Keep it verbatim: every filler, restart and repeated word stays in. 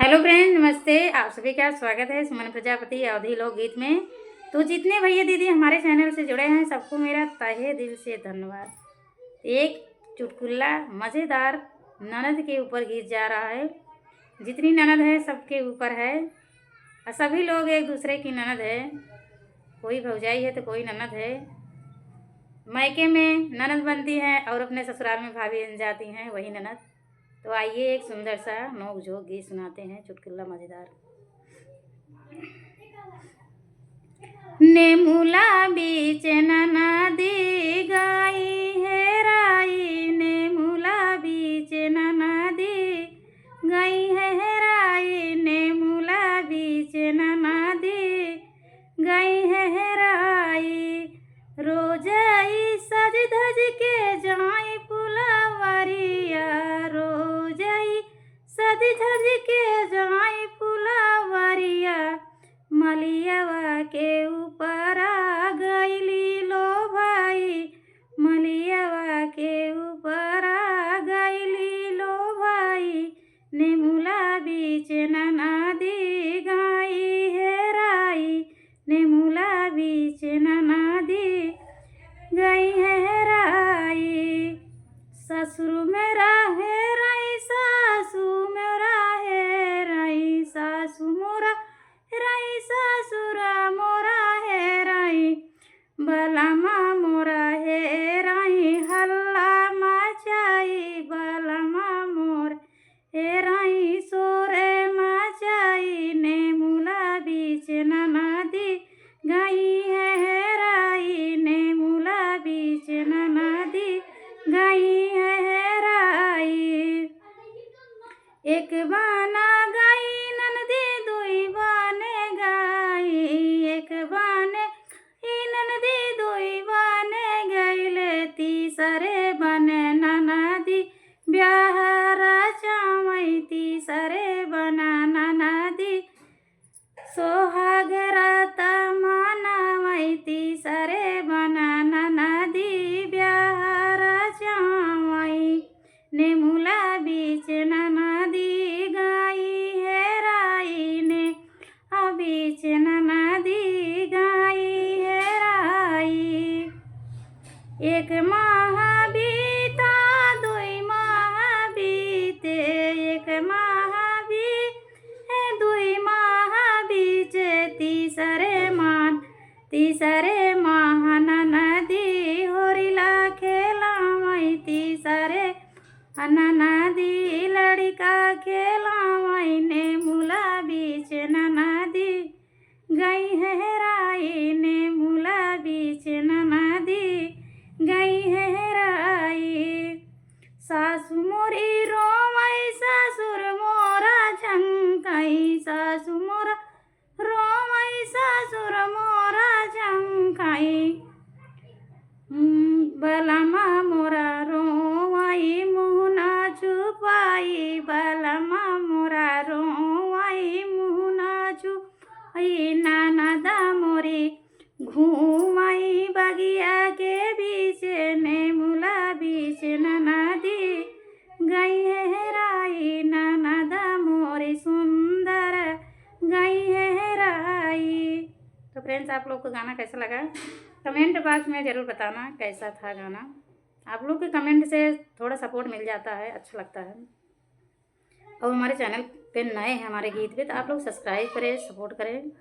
Hello friend, नमस्ते। आप सभी का स्वागत है सुमन प्रजापति अवधी लोकगीत में। तो जितने भैया दीदी हमारे channel से जुड़े हैं, सबको मेरा तहे दिल से धन्यवाद। एक चुटकुला मज़ेदार ननद के ऊपर गीत जा रहा है। जितनी ननद है, सबके ऊपर है, और सभी लोग एक दूसरे की ननद है। कोई भौजाई है तो कोई ननद है। मायके में ननद बनती हैं और अपने ससुराल में भाभी बन जाती हैं, वही ननद। तो आइए, एक सुंदर सा नोक झोंक गीत सुनाते हैं, चुटकुला मज़ेदार। नेमुला बीच ननदी गई हेराई, नेमुला बीच ननदी गई हेराई, नेमुला बीच ननदी गई हेराई। रोजई सज धज के जाई फुलवरिया, रोजई सज धज के जाई फुलवरिया। मलियवा के ऊपरा गइली लो भाई, मलियवा के ऊपरा गइली लो भाई। नेमुला बीच ननदी गई हेराई, नेमुला बीच ननदी गई हेराई। ससुर मेरा हेराई, सासु मेरा हेराई, सासु मोरा हेराई, ससुर मोरा हेराई। बलमा मोरा हेराई, हल्ला मचाई, बलमा मोर हेराई, सोरे मचाई। नेमुला बीच ननदी गई हेराई, नेमुला बीच ननदी गई हेराई। एक बना गई ननदी, दुई बने गई, एक बने ई ननदी दुई बने गइले, तीसरे बने ननदी ब्याह रचावई, तीसरे बना ननदी सोहाग रात मनावई, तीसरे बना ननदी ब्याह रचावई। नेमुला बीच ननदी गई हेराई, ने आ बीच ननदी गई हेराई। एक माह बीता, दुई माह बीते, एक माह बीते, दुई माह बीचे, तीसरे मान, तीसरे माह ननदी होरिला खेलावई, तीसरे ननदी लड़िका खेलावई। नेमुला बीच ननदी गई हेराई, नेमुला बीच ननदी गई हेराई। सासु मोरी रोवई, ससुर मोरा झंकई, सासु मोरा रोवई, ससुर मोरा झंकई। हम्म, बलमा मोरा रोवई, मुँह ना छुपाई, बलमा मोरा रोवई, मुँह ना छुपाई। ननद मोरी घूमई बगिया के बीच, नेमुला बीच ननदी गई हेराई, ननद मोरी सुंदर गई हेराई। तो friends, आप लोग को गाना कैसा लगा, comment box में ज़रूर बताना कैसा था गाना। आप लोग के comment से थोड़ा support मिल जाता है, अच्छा लगता है। और हमारे channel पे नए हैं हमारे गीत पे, तो आप लोग subscribe करें, support करें।